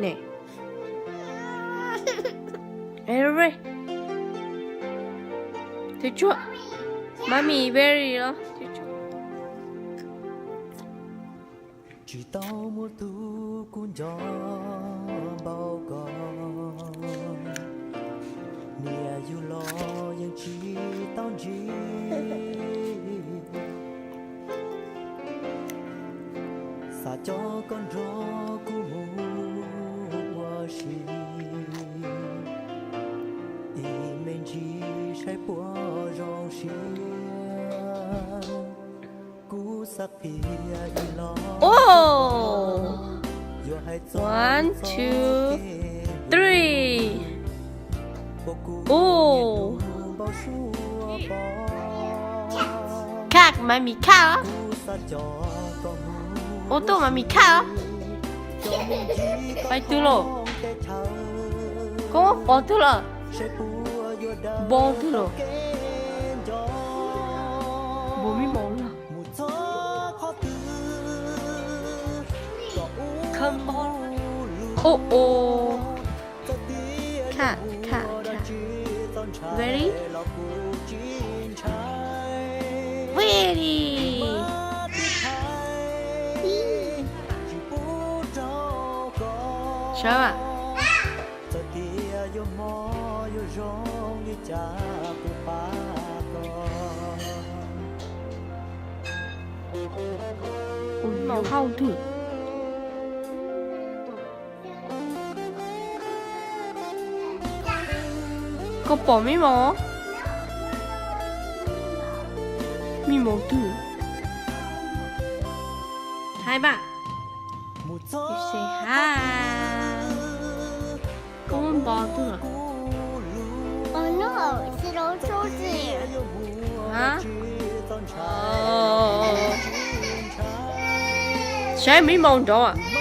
ne. Tus tsuag, Mami very los. Tsis tau muaj tus kuv nco npaum koj, niam yug los yeej tsis tau ntsib. Xav coj koj nrog kuv mus ua si, ib me ntsis saib puas zoo siab. Kuv xav qhia ib lo, oh, yuav hais txog, one, two, three. Khaj, Mami khaj os. Ua tuaj Mami khaj os. Pais twg los? Koj pom twg lawm? Npau twg lawm? Npau me maum lawm. Khaj, khaj, khaj. Ready? Ready. Sawv mas. Maum hau twg? Koj pom me maum? Me maum twg? Hais mas. Say hi. Koj muab npau twg? Saib me maum nrov.